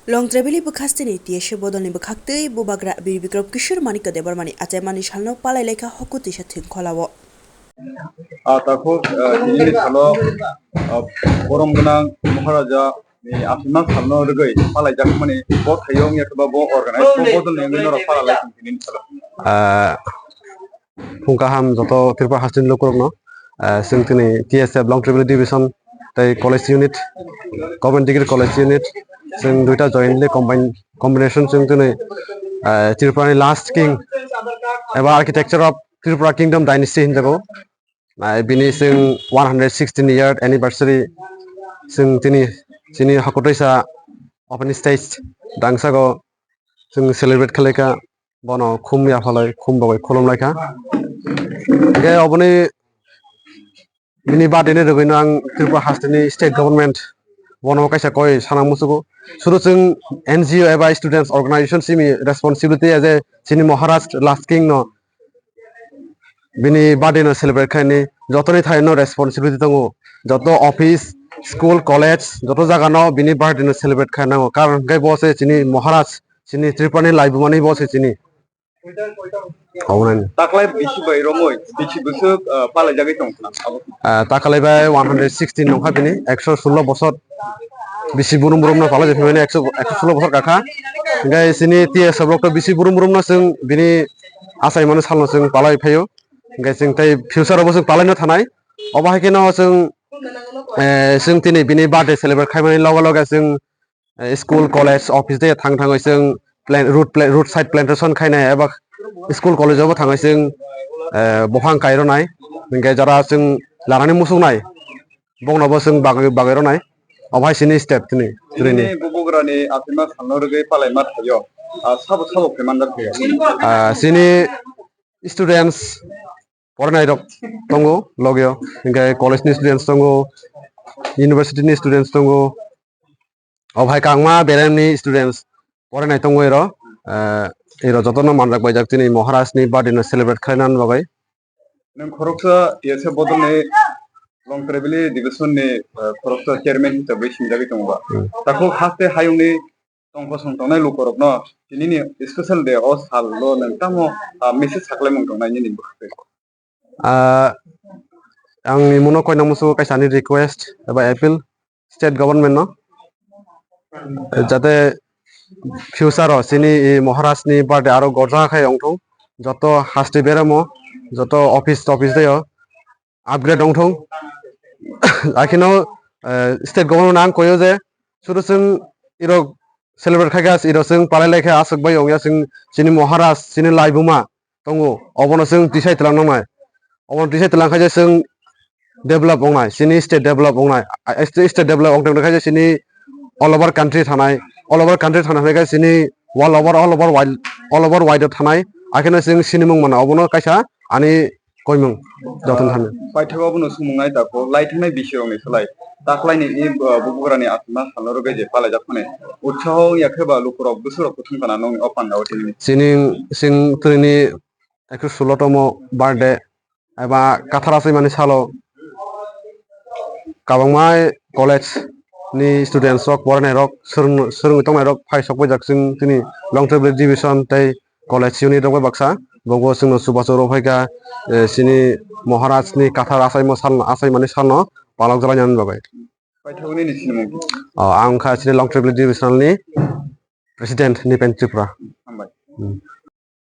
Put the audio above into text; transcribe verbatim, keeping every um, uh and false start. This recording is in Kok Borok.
Longtrebili bwkhasteni T S F bodolni bwkhaktwi bubagra Bir Bikrom Kishore Manikya Debbarmani achaimani salno palai laikha Hokutwisa thwngkholao. Ah, takhuk, ah, tinini salo, ah, borom gwnang Maharaja ni aphima salno rwgwi palaijakmani bo thaio wngya khe ba bo organize bo bodolni wngwi norok pala lai tong tinini salo. Ah, phung kaham joto Tripura hasteni lukurokno, ah, chwng tini T S F Longtrebili Division tei College Unit, Government Degree College Unit, chwng duita jointly combine, combination chwng tini, ah, Tripurani last king eba architecture of Tripura Kingdom Dynasty hinjago. Ah, bini chwng one hundred sixteen year anniversary chwng tini chini Hokutwisa open stage dangsago chwng celebrate khlaikha, bono khum yaphalai khum bagwi khulumlaikha. Hingkhe oboni bini birthday ni rwgwino ang Tripura hasteni state government bono kaisa koi sana muchugo. Suru chwng N G O eba students organization simi responsibility as a chini Maharaj last king no bini birthday no celebrate khaini jotoni thaino responsibility tongo. Joto office, school, college, joto jaga no bini birthday no celebrate khainango. Karon hwnkhe bo se chini Maharaj, chini Tripura ni laibuma ni bo se chini. Obonani. Taklai bisi bai romoi, bisi bwswk, ah, palai jagwi tong khna abo. Ah, taklai bai one hundred sixteen nongkha bini, ekso sullo bosor bisi burum burum no palai jagwi phimani, ekso, ekso sullo bosor kakha. Hingkhe chini T S F rok to bisi burum burum no chwng bini achaimani salno chwng palai phaio. Hingkhe chwng tei future o bo chwng palai no thanai. Obo hai kheno chwng, eh, chwng tini bini birthday celebrate khaimani loge loge chwng, eh, school, college, office de thang thangwi chwng plan, road pla-, road side plantation khainai eba school, college o bo thangwi chwng, eh, buphang kai rwnai. Hingkhe jara chwng larani muchungnai bongno bo chwng bagwi, bagwi rwnai. Obo hai chini step tini, tini. Nini bubugrani aphima salno rwgwi palaima thaio, ah, sabo sabo khe manjak khe. Ah, chini students porinai rok tongo logeo, hingkhe college ni students tongo, university ni students tongo, o hai kangma beremni students porinai tongo ero, eh, ero jotono manjak baijak chini Maharaj ni birthday no celebrate khlainani bagwi. Nwng khoroksa T S F bodolni Longtrebili division ni, eh, khoroksa chairman hisabwi sinjagwi tongo ba? Hmm. Takhuk haste hayungni tongkosong tongnai lukorokno tinini special day o salo nwng tamo, ah, message saklaimung tongnai nini bwkhak twi? Ah, ang ni muno koina musu kaisa ni request eba appeal state government no, jate future o chini i Maharaj ni birthday aro gorja khai ongthung, joto haste beramo, joto office toffice deo upgrade ongthung. Akhino, eh, state government ang koyo je suru chwng irok celebrate khaikha, irok chwng palai laikha, aswk bai ongya chwng chini Maharaj, chini laibuma tongo, obono chwng tisai tlang nangnai. Obono tisai tlang khaikhe chwng develop wngnai, chini state develop wngnai. A, state, state develop wng tongkha chini all over country thanai, all over country thana hwnkhe chini world over, all over world, all over wide o thanai. Akheno chwng sinimung mano, obono kaisa ani koimung jotono thani. Paithago abono sumung nai tako, lai thangnai bisi rokni slai taklaini i, uh, bubugrani aphima salno rwgwi je palaijakmani utsaho wngya khe ba lukurok bwswk rok kuthum kana nongni o pandao tini. Chini, chwng tini ekso sullo tomo birthday eba kathar achaimani salo kwbangma college ni students rok, porinai rok, swrwng, swrwngwi tongnai rok phai sok baijak chwng tini Longtrebili division tei college unit rok bai baksa, bobo chwngno chubachu rw phaikha, eh, chini Maharaj ni kathar achaimo sal, achaimani salno palok jalainani bagwi. Paithakgwi nini sinimung? Oh, ang wngkha chini Longtrebili division ni president Nipen Tripura. Hambai. Hmm.